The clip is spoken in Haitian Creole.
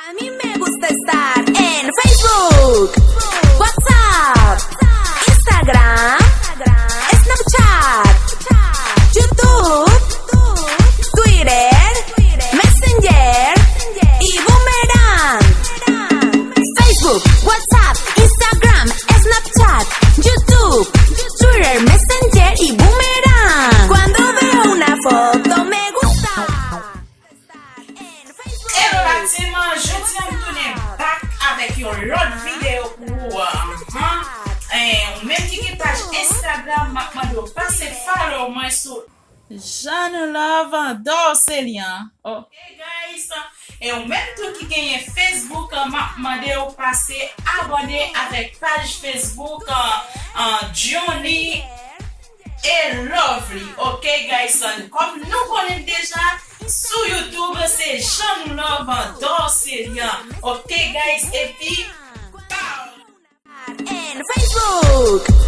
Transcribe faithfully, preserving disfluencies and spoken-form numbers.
A mí me gusta estar en Facebook, WhatsApp, Instagram, Snapchat, YouTube, Twitter, Messenger y Boomerang. Facebook, WhatsApp, Instagram, Snapchat, YouTube, Twitter, Messenger y Boomerang. Cuando veo una foto me gusta. Hello la team, jodi a m tounen back avèk yon lòt videyo pou ou. Ahan. Eh, ou menm ki gen paj Instagram, m ap mande w pase follow mwen sou Jean Love Dorcelian. Ok guys, e ou menm tou ki genyen Facebook, m ap mande w pase abòne avèk paj Facebook, uh, uh, Johnny e Lovely. Ok guys, kòm nou konnen deja, sou YouTube se Jean Love Dorcelian. Ok guys, epi En Facebook,